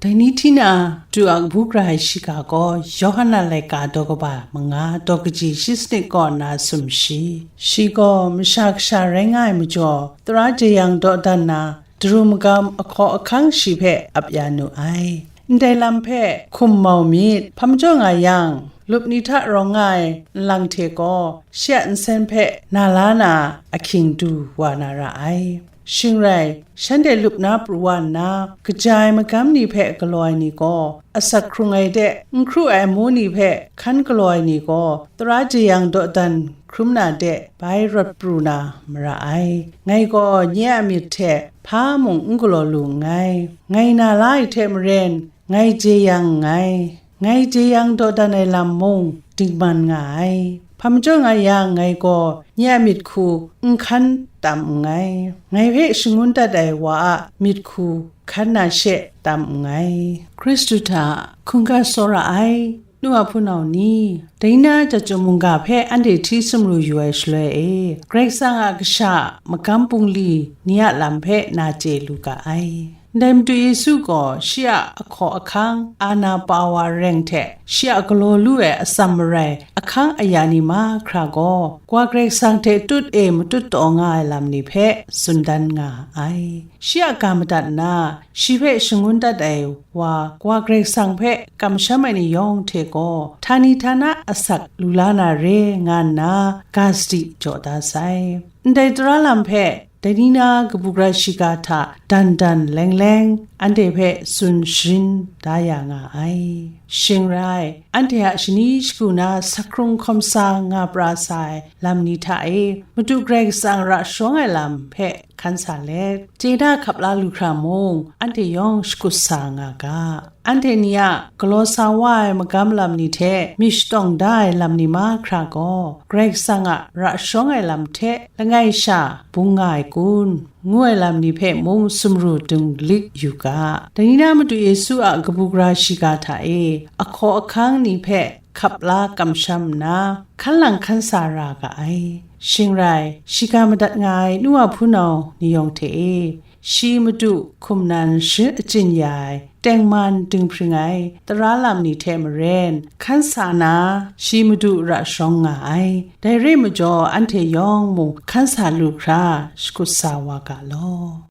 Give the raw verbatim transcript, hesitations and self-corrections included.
Dai ni hti na, Madu a kabu gara ai shiga gaw Yawhan a laika daw kaba manga, daw kaji shi sanit kaw nna sumshi. Shi gaw Masha Kasha rai nga ai majaw, tara jeyang dawdan na, daru magam ahkaw ahkang shi hpe ap ya nu ai. Ndai lam hpe hkum mau myit, hpa majaw nga yang, lup ni hta rawng nga ai nlang hte gaw, shi a nsen hpe na la na ahkying du wa na ra ai. Shing rai, shanhte lup na pru wa nna, kaja ai magam ni hpe galaw ai ni gaw, asak hkrung ai de, n hkru ai amu ni hpe hkan galaw ai ni gaw, tara jeyang dawdan hkrum na de, bai rawt pru na mara ai. Ngai gaw nye a myit hte hpa mung n galaw lu nngai. Ngai na la ai hte maren, ngai jeyang nngai. Ngai jeyang dawdan ai lam mung dingman nga ai. Hpa majaw nga yang, ngai gaw nye a myit hku n hkan tam nngai. Ngai hpe shangun dat ai wa a myit hku hkan na she tam nngai. Hkristu hta hkungga tsawra ai nu a hpunau ni, dai na chyum mungga hpe anhte hti sumru yu ai shaloi e, Karai Kasang a kasha magam bungli ni a lam hpe na chye lu ga ai. Ndai Madu Yesu gaw shi a ahkaw ahkang, ana pa wa reng hte shi a galaw lu ai atsam marai ahkang aya ni mahkra gaw, Kawa Karai Kasang hte tut e matut taw nga ai lam ni hpe tsun dan nga ai. Shi a ga madat nna, shi hpe shangun dat ai wa, Kawa Karai Kasang hpe kamsham ai ni yawng hte gaw, htani htana asak lu la na re nga nna, ga sadi jaw da sai. Ndai tara lam hpe, dai ni na kabu gara shiga hta dan dan leng leng anhte hpe tsun sharin da ya nga ai. Shing rai, anhte a shani shagu na sak hkrung hkawm sa nga pra sa ai lam ni hta e, Madu Karai Kasang ra sharawng ai lam hpe hkan sa let, chye da hkap la lu hkra mung, anhte yawng shakut sa nga ga. Anhte ni a galaw sa wa ai magam lam ni hte myit shatawng da ai lam ni mahkra gaw, Karai Kasang a ra sharawng ai lam hte langai sha bung nga ai kun, ngu ai lam ni hpe mung sumru dinglik yu ga. Dai ni na Madu Yesu a kabu gara shiga hta e, ahkaw ahkang ni hpe hkap la kamsham nna, hkan lang hkan sa ra ga ai. Shing rai, shiga madat nga ai nu a hpunau ni yawng hte e, shi Madu hkum nan sharin achyin ya ai tengman dinghpring ai tara lam ni hte maren, hkan sa na, shi Madu ra sharawng nga ai. Dai re majaw, anhte yawng mung hkan sa lu hkra shakut sa wa ga law.